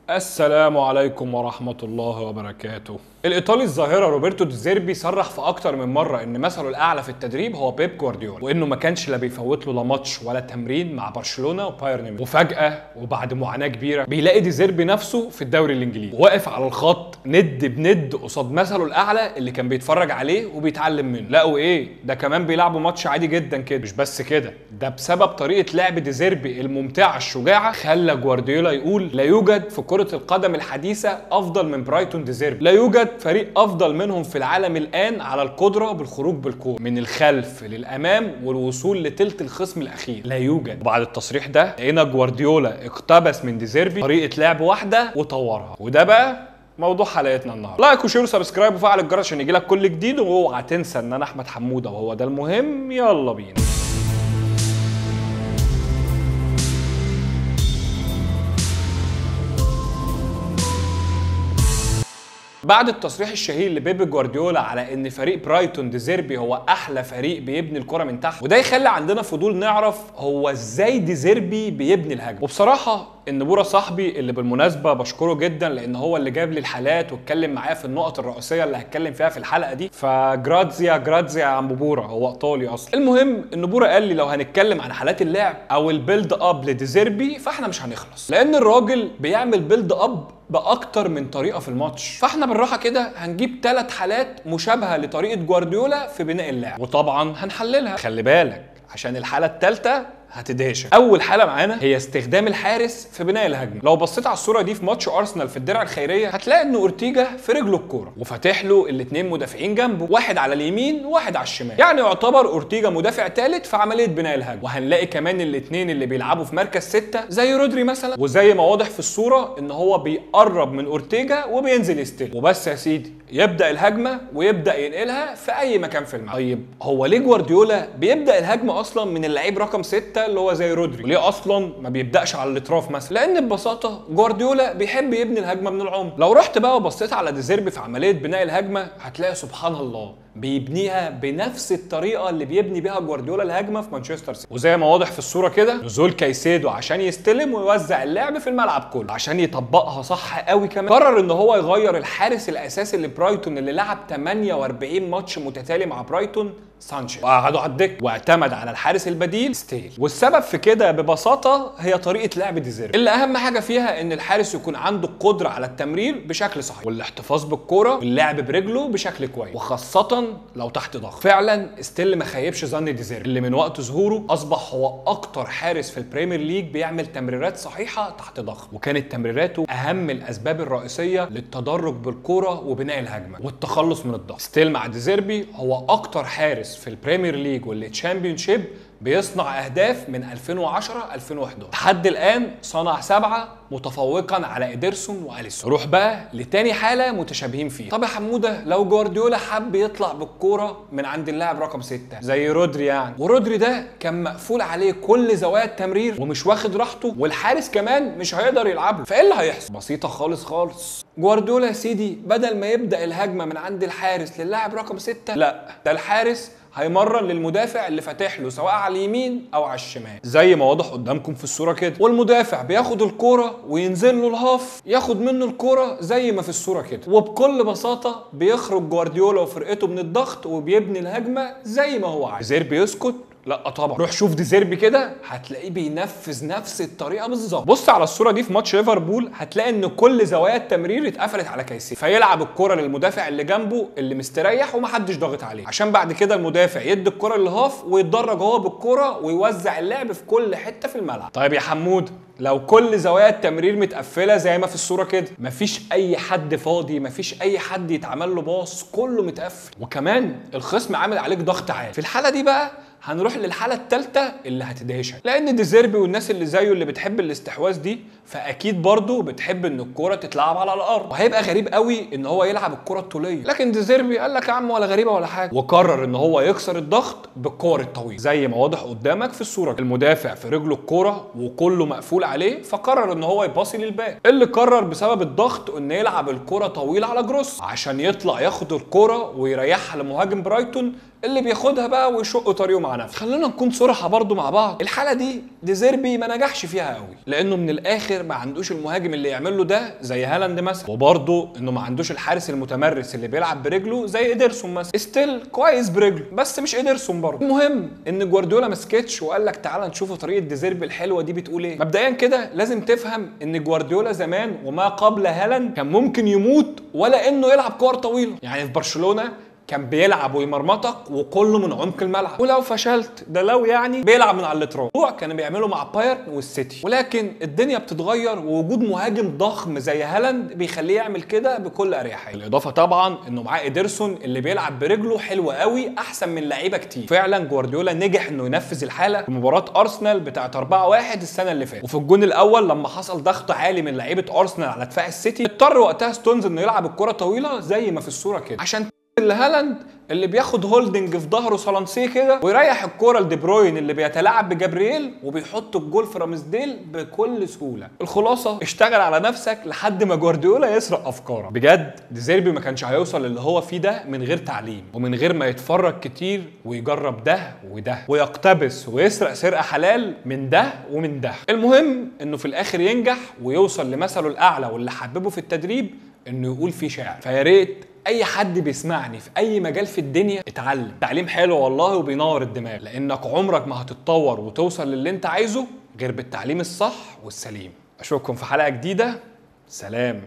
السلام عليكم ورحمة الله وبركاته. الإيطالي الظاهرة روبرتو ديزيربي صرح في أكتر من مرة إن مثله الأعلى في التدريب هو بيب جوارديولا، وإنه ما كانش لا بيفوت له لا ماتش ولا تمرين مع برشلونة وبايرن ميونخ. وفجأة وبعد معاناة كبيرة بيلاقي ديزيربي نفسه في الدوري الإنجليزي، واقف على الخط ند بند قصاد مثله الأعلى اللي كان بيتفرج عليه وبيتعلم منه. لقوا إيه؟ ده كمان بيلعبوا ماتش عادي جدا كده. مش بس كده، ده بسبب طريقة لعب ديزيربي الممتعة الشجاعة خلى جوارديولا يقول لا يوجد في كرة القدم الحديثة أفضل من برايتون ديزيربي، لا يوجد فريق أفضل منهم في العالم الآن على القدرة بالخروج بالكورة من الخلف للأمام والوصول لتلت الخصم الأخير، لا يوجد. وبعد التصريح ده لقينا جوارديولا اقتبس من ديزيربي طريقة لعب واحدة وطورها، وده بقى موضوع حلقتنا النهارده. like و share و subscribe وفعل الجرس عشان يجيلك كل جديد، واوعى تنسى ان انا احمد حموده وهو ده المهم. يلا بينا. بعد التصريح الشهير لبيب جوارديولا على ان فريق برايتون ديزيربي هو احلى فريق بيبني الكرة من تحت، وده يخلي عندنا فضول نعرف هو ازاي ديزيربي بيبني الهجمة. وبصراحة ان بورا صاحبي اللي بالمناسبة بشكره جدا لان هو اللي جاب لي الحالات واتكلم معايا في النقط الرئيسية اللي هتكلم فيها في الحلقة دي، ف grazie grazie يا عم بورا، هو ايطالي اصلا. المهم ان بورا قال لي لو هنتكلم عن حالات اللعب او ال build up لديزيربي فاحنا مش هنخلص، لان الراجل بيعمل build up باكتر من طريقه في الماتش، فاحنا بالراحة كده هنجيب 3 حالات مشابهة لطريقه جوارديولا في بناء اللعب وطبعا هنحللها. خلي بالك عشان الحالة الثالثة هتدهشك. اول حاله معانا هي استخدام الحارس في بناء الهجمة. لو بصيت على الصورة دي في ماتش ارسنال في الدرع الخيرية هتلاقي ان اورتيجا في رجله الكورة وفاتح له الاثنين مدافعين جنبه، واحد على اليمين وواحد على الشمال، يعني يعتبر اورتيجا مدافع ثالث في عملية بناء الهجمة. وهنلاقي كمان الاثنين اللي بيلعبوا في مركز 6 زي رودري مثلا، وزي ما واضح في الصورة ان هو بيقرب من اورتيجا وبينزل يستلم وبس يا سيدي، يبدا الهجمة ويبدا ينقلها في اي مكان في الملعب. طيب هو ليه جوارديولا بيبدا الهجمة اصلا من اللعيب رقم 6 اللي هو زي رودري؟ ليه اصلا ما بيبداش على الاطراف مثلا؟ لان ببساطة جوارديولا بيحب يبني الهجمة من العمق. لو رحت بقى وبصيت على ديزيربي في عملية بناء الهجمة هتلاقي سبحان الله بيبنيها بنفس الطريقة اللي بيبني بيها جوارديولا الهجمة في مانشستر سيتي. وزي ما واضح في الصورة كده نزول كايسيدو عشان يستلم ويوزع اللعب في الملعب كله عشان يطبقها صح قوي. كمان قرر ان هو يغير الحارس الاساسي لبرايتون اللي لعب 48 ماتش متتالي مع برايتون سانشيز، وقعدوا على الدكة واعتمد على الحارس البديل ستيل. والسبب في كده ببساطة هي طريقه لعب ديزيربي اللي اهم حاجة فيها ان الحارس يكون عنده القدرة على التمرير بشكل صحيح والاحتفاظ بالكورة واللعب برجله بشكل كويس، وخاصة لو تحت ضغط. فعلا ستيل ما خيبش ظن ديزيربي اللي من وقت ظهوره اصبح هو اكتر حارس في البريمير ليج بيعمل تمريرات صحيحه تحت ضغط، وكانت تمريراته اهم الاسباب الرئيسية للتدرج بالكورة وبناء الهجمة والتخلص من الضغط. ستيل مع ديزيربي هو اكتر حارس في البريمير ليج والتشامبيونشيب بيصنع اهداف من 2010 2011 لحد الان، صنع 7 متفوقا على ادرسون واليسون. روح بقى لتاني حاله متشابهين فيها. طب يا حموده لو جوارديولا حب يطلع بالكورة من عند اللاعب رقم 6 زي رودري يعني، ورودري ده كان مقفول عليه كل زوايا التمرير ومش واخد راحته والحارس كمان مش هيقدر يلعب له، فايه اللي هيحصل؟ بسيطة خالص خالص، جوارديولا يا سيدي بدل ما يبدا الهجمة من عند الحارس للاعب رقم 6، لا ده الحارس هيمرن للمدافع اللي فاتح له سواء على اليمين او على الشمال زي ما واضح قدامكم في الصورة كده، والمدافع بياخد الكورة وينزل له ال half ياخد منه الكورة زي ما في الصورة كده، وبكل بساطة بيخرج جوارديولا وفرقته من الضغط وبيبني الهجمة زي ما هو عايز. ديزيربي يسكت؟ لا طبعا. روح شوف ديزيربي كده هتلاقيه بينفذ نفس الطريقة بالظبط. بص على الصورة دي في ماتش ليفربول هتلاقي ان كل زوايا التمرير اتقفلت على كايسيدو، فيلعب الكره للمدافع اللي جنبه اللي مستريح ومحدش ضاغط عليه، عشان بعد كده المدافع يدي الكره لل half ويتدرج هو بالكرة ويوزع اللعب في كل حتة في الملعب. طيب يا حمود لو كل زوايا التمرير متقفله زي ما في الصورة كده، مفيش اي حد فاضي، مفيش اي حد يتعمل له باص، كله متقفل وكمان الخصم عامل عليك ضغط عالي، في الحالة دي بقى هنروح للحالة الثالثة اللي هتدهشك، لان ديزيربي والناس اللي زيه اللي بتحب الاستحواذ دي فاكيد برضه بتحب ان الكورة تتلعب على الارض، وهيبقى غريب قوي ان هو يلعب الكورة الطوليه، لكن ديزيربي قال لك يا عم ولا غريبة ولا حاجة، وقرر ان هو يكسر الضغط بالكور الطويلة زي ما واضح قدامك في الصورة. المدافع في رجله الكورة وكله مقفول عليه، فقرر ان هو يباصي لل back، اللي قرر بسبب الضغط ان يلعب الكورة طويلة على جروس عشان يطلع ياخد الكورة ويريحها لمهاجم برايتون اللي بياخدها بقى ويشق طريقه مع نفسه. خلينا نكون صراحة برضو مع بعض، الحالة دي ديزيربي ما نجحش فيها قوي، لانه من الاخر ما عندوش المهاجم اللي يعمل له ده زي هالاند مثلا، وبرضه انه ما عندوش الحارس المتمرس اللي بيلعب برجله زي إيدرسون مثلا. still كويس برجله بس مش إيدرسون برضه. المهم ان جوارديولا ما سكتش وقال لك تعالى نشوف طريقه ديزيربي الحلوة دي بتقول ايه. مبدئيا كده لازم تفهم ان جوارديولا زمان وما قبل هالاند كان ممكن يموت ولا انه يلعب كور طويلة. يعني في برشلونة كان بيلعب ويمرمطك وكله من عمق الملعب، ولو فشلت ده لو يعني بيلعب من على الاطراف. هو كان بيعمله مع بايرن والسيتي، ولكن الدنيا بتتغير ووجود مهاجم ضخم زي هالاند بيخليه يعمل كده بكل اريحية. بالاضافة طبعا انه معاه إيدرسون اللي بيلعب برجله حلو قوي احسن من لعيبة كتير. فعلا جوارديولا نجح انه ينفذ الحالة في مباراة ارسنال بتاعه 4-1 السنة اللي فاتت، وفي الجون الاول لما حصل ضغط عالي من لعيبة ارسنال على دفاع السيتي اضطر وقتها ستونز انه يلعب الكره طويلة زي ما في الصورة كده عشان هالاند اللي بياخد holding في ظهره سالانسيه كده ويريح الكورة لدي بروين اللي بيتلاعب بجابرييل وبيحط الجول في رامزديل بكل سهولة. الخلاصة اشتغل على نفسك لحد ما جوارديولا يسرق افكارك. بجد ديزيربي ما كانش هيوصل للي هو فيه ده من غير تعليم ومن غير ما يتفرج كتير ويجرب ده وده ويقتبس ويسرق سرقه حلال من ده ومن ده. المهم انه في الاخر ينجح ويوصل لمثله الاعلى واللي حببه في التدريب انه يقول فيه شعر. فيا ريت اي حد بيسمعني في اي مجال في الدنيا اتعلم، تعليم حلو والله وبينور الدماغ، لانك عمرك ما هتتطور وتوصل للي انت عايزه غير بالتعليم الصح والسليم. اشوفكم في حلقة جديدة، سلام.